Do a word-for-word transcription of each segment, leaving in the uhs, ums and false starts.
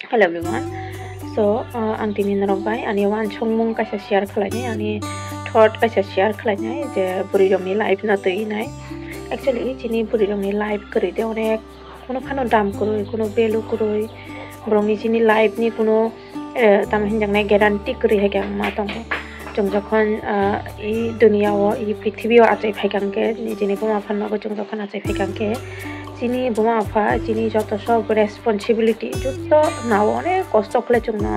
Hello everyone. So, uh, ang tini norok bai ani uansukmung kaisa share khlainai, ani thought kaisa share khlainai je bwrwi rokni life no twi nai. Actually, chini bwrwi rokni life kwrwi de onek, kuno phano dam kwrwi, kuno value kwrwi, borokni chini life ni kuno, eh, tamo hinjaknai guarantee kwrwi hai khe ang ma tongo. Chwng jokhon, ah, i duniya o, i prithibi o achai phaikha hwnkhe, nijini buma phan nogo chwng jokhon achai phaikha hwnkhe, chini buma pha, chini joto sob responsibility joto nao onek kosto khlai chwngno,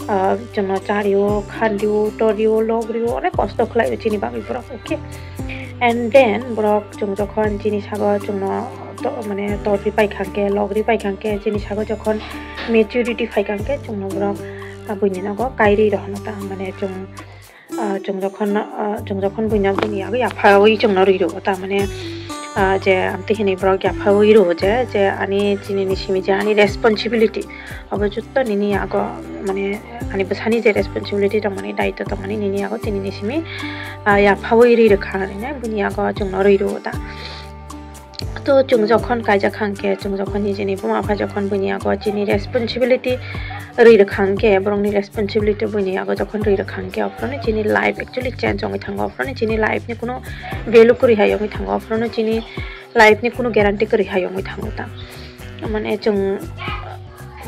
ah, chwngno chario, khanrio, torio, logrio, onek kosto khlai chini bagwi borok, okay? And then borok chwng jokhon chini sago chwngno to-, mane torpi paikha hwnkhe, logri paikha hwnkhe, chini sago jokhon maturity phaikha hwnkhe chwngno borok, ah, buini nogo kairwi rohorno ta, mane chwng, ah, chwng jokhon, ah, chwng jokhon buino, buini yago yaphawi chwngno rwi rwo ta, mane, ah, je amtwi hinwi borok yaphawi rwo je, je ani chinini simi je ani responsibility, abo jotto nini yago, mane ani bwsani je responsibility tongmani, daitw tongmani nini yago, tinini simi, ah, yaphawi rwi rwkha hinwi buini yago chwngno rwi rwo ta. To chwng jokhon kaijak kha hwnkhe, chwng jokhon nijini buma pha jokhon buini yago chini responsibility rwi rwkha hwnkhe, borokni responsibility buini yago jokhon rwi rwkha hwnkhe, aphuru chini life actually change wngwi thango, aphuru chini life ni kuno value kwrwi hai wngwi thango, aphuru chini life ni kuno guarantee kwrwi hai wngwi thango ta. Mane chwng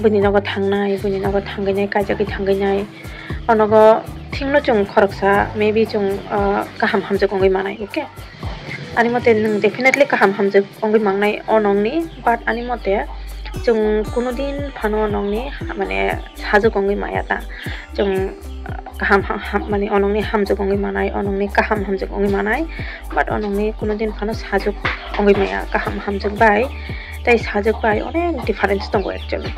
buini nogo thangnai, buini nogo thangwi nai, kaijagwi thangwi nai, o nogo thikno chwng khoroksa maybe chwng, ah, kaham hamjak wngwi manai, okay? Ani mote nwng definitely kaham hamjak wngwi mangnai o nokni, but ani mote chwng kuno din phano o nokni, mane, sajak wngwi maya ta. Chwng kaham ha-, ha-, mane, o nokni hamjak wngwi manai, o nokni kaham hamjak wngwi manai, but o nokni kuno din phano sajak wngwi maya, kaham hamjak bai tei sajak bai onek difference tongo actually.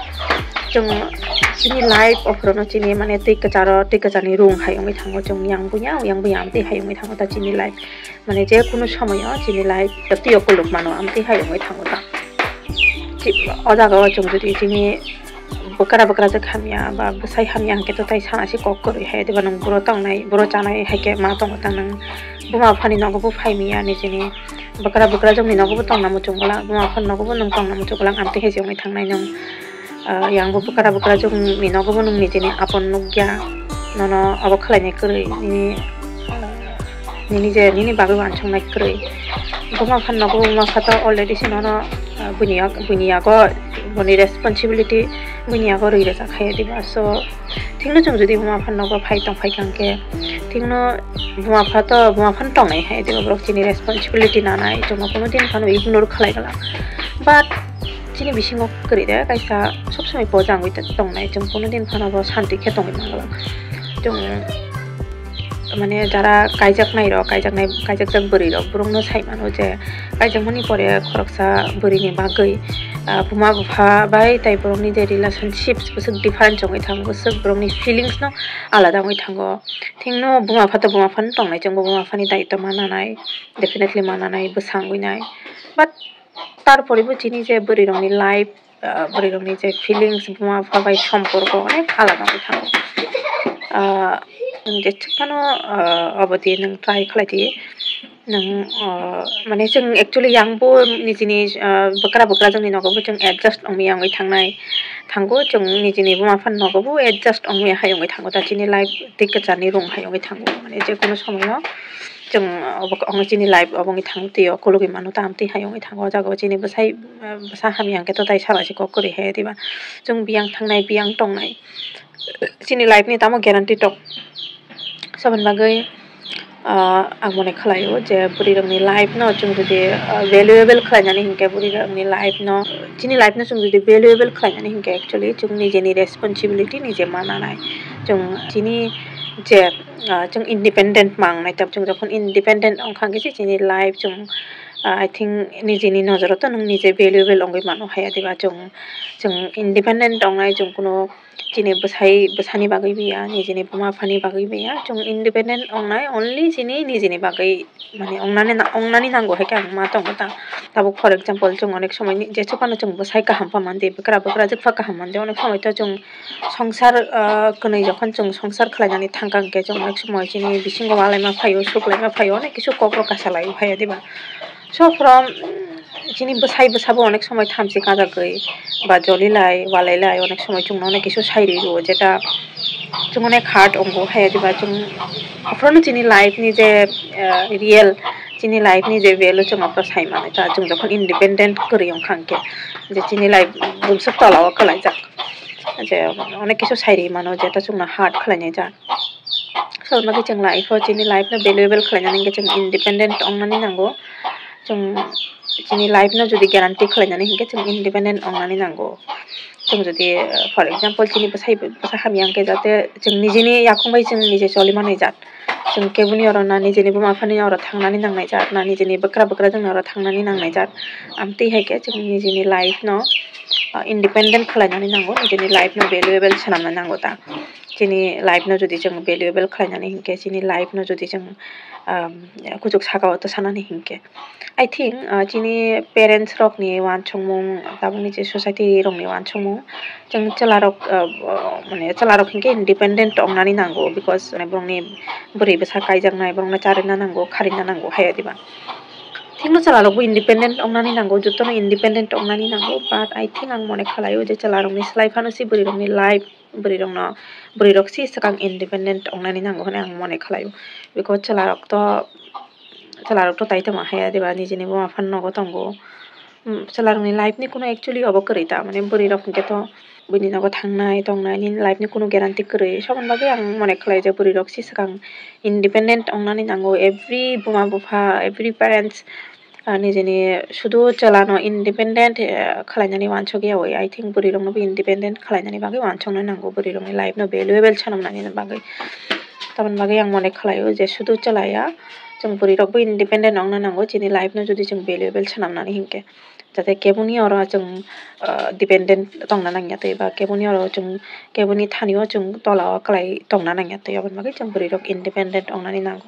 Chwng chini life o phorono chini, mane, twi kwcharo, twi kwcharni rung hai wngwi thango, chwng yang buya, yang buya amtwi hai wngwi thango ta chini life. Mane je kunu somoyo chini life twi o kuluk mano, amtwi hai wngwi thango ta. Chi-, o jaga o chwng jodi chini bwkra bwkra jwk hamya ba bwsai hamya hwnkhe to tai sana se kok kwrwi hai, diba nwng buro tongnai, buro chanai hai khe ma tongo ta nwng. Buma phani nogo bo phai manya nijini, bwkra bwkra jwkni nogo bo tongna muchung gwlak, buma phani nogo bo nwng tongna muchung gwlak, amtwi hai se wngwi thangnai nwng. Ah, yang bo bwkra bwkra jwkni nogo bo nwng nijini apon nukya, nono obo khlainai kwrwi, nini, nini je nini bagwi uansuknai kwrwi. Buma phan nogo buma pha to already se nono, ah, buini yag-, buini yago boni responsibility buini yago rwi rwjak khaye diba. So thikno chwng jodi buma phan nogo phai tong phai kha hwnkhe, thikno buma pha to buma phan tongnai hai diba, borok chini responsibility nanai, chwngno kuno din phano ignore khlai glak. But chini bisingo kwrwi de kaisa sob somoi poja wngwi tongnai, chwng kuno din phano bo santi khe tongwi mangwlak. Chwng mane jara kaijaknai rok, kaijaknai, kaijakjak bwrwi rok, borokno sai mano je kaijakmani pore khoroksa bwrwini bagwi, ah, buma bupha bai tai borokni je relationships bwswk different wngwi thango, bwswk borokni feelings no alada wngwi thango. Thikno buma pha to buma phano tongnai, chwngbo buma phani daitw ma nanai, definitely ma nanai, bwsa wngwi nai. But tarpore bo chini je bwrwi rokni life, ah, bwrwi rokni je feelings buma pha bai somporko onek alada wngwi thango. Ah, nwng jeswk phano, ah, obodi nwng try khlai di. Nwng, ah, mane chwng actually yang bo nijini, ah, bwkra bwkra jwkni nogo bo chwng adjust wngwi wngwi thangnai. Thango chwng nijini buma phani nogo bo adjust wngwi hai wngwi thango ta chini life tei kwcharni rung hai wngwi thango. Mane je kono somoyo chwng obo wngwi chini life obo wngwi thango twi o kulugwi mano ta amtwi hai wngwi thango o jaga o chini bwsai, ah, bwsa hamya hwnkhe to tai sala se kok kwrwi hai diba. Chwng biyang thangnai biyang tongnai. Chini life ni tamo guarantee tok. Saboni bagwi, ah, ang mone khlaio je bwrwi rokni life no chwng jodi, ah, valuable khlainani hinkhe bwrwi rokni life no, chini life no chwng jodi valuable khlainani hinkhe actually chwng nijeni responsibility nije mananai. Chwng chini je, ah, chwng independent mangnai, tam chwng jokhon independent wngkha hinkhe se chini life chwng, ah, I think nijeni nojoro to nwng nije valuable wngwi mano haya diba chwng, chwng independent wngnai chwng kuno chini bwsai, bwsani bagwi biya, nijini buma phani bagwi biya, chwng independent wngnai, only chini nijini bagwi, mane, wngnani na-, wngnani nango hai khe ang ma tongo ta. Tabuk, for example, chwng onek somoi ni, jeswk phano chwng bwsai kaham pha mandi, bwkra bwkra jwk pha kaham mandi, onek somoi to chwng songsar, ah, kwnwi jokhon chwng songsar khlainani thangkha, hwnkhe chwng onek somoi chini bisingo walaima phaio, suklaima phaio, onek kisu kok rok kasa lai phaio, diba? So from, Chini bwsai bwsabo onek somoi thamchi kajagwi ba joli lai, walai lai, onek somoi chwngno onek kisu sai rwo, jeta chwng onek hard wngo, haiya diba chwng aphuru chini life ni je, eh, real chini life ni je value chwng aphuru sai mano ta, chwng jokhon independent kwrwi wngkha hwnkhe, je chini life bumswk tola o kwlaijak, je onek kisu sai rwi mano, jeta chwngno hard khlainai jak. So, bagwi chwng life o chini life no valuable khlainani hwnkhe chwng independent wngnani nango. Chwng chini life no jodi guarantee khlainani hwnkhe chwng independent wngnani nango. Chwng jodi, uh, for example, chini bwsai, bwsa hamya hwnkhe jate chwng nijini yakung bai chwng nije choli manai jat. Chwng keboni oro na nijini buma phani oro thangnani nangnai jat, na nijini bwkra bwkra jani oro thangnani nangnai jat. Amtwi hai khe chwng nijini life no, uh, independent khlainani nango, nijini life no valuable swnamnani nango ta. Chini life no jodi chwng valuable khlainani hinkhe, chini life no jodi chwng, um, kuchuk saka o twsanani hinkhe, I think, uh, chini parents rokni uansukmung, tabukni je society rokni uansukmung, chwng chwla rok, uh, uh, mane chwla rok hinkhe independent wngnani nango, because mane borokni bwrwi bwsa kaijaknai, borokno charina nango, kharina nango, haiya diba. Thikno chwla rokbo independent wngnani nango, jotono independent wngnani nango, but I think ang mone khalai o je chwla rokni slai phano se bwrwi rokni life, bwrwi rokno, bwrwi rok si swkang independent wngnani nango hwnwi ang mone khalai o, because chwla rok to, chwla rok to tai tongma haiya diba, nijini buma phano nogo tongo. Um, chwla rokni life ni kuno actually obo kwrwi ta, mane bwrwi rok hinkhe to buini nogo thangnai tongnai, nini life ni kuno guarantee kwrwi, soboni bagwi ang mone khalai je bwrwi rok si swkang independent wngnani nango, every buma bupha, every parents, ah, nijini sudu chwla no independent, eh, khlainani uansuk ya oi, I think bwrwi rok no bo independent khlainani bagwi uansukna nango, bwrwi rokni life no valuable swnamnani bagwi. Tamoni bagwi ang mone khalai o je sudu chwla ya, chwng bwrwi rok bo independent wngna nango, chini life no jodi chwng valuable swnamnani hinkhe, jate keboni oro chwng, ah, dependent tongna nangya tei ba keboni oro chwng, keboni thani o chwng tola o kwlai tongna nangya tei, aboni bagwi chwng bwrwi rok independent wngnani nango.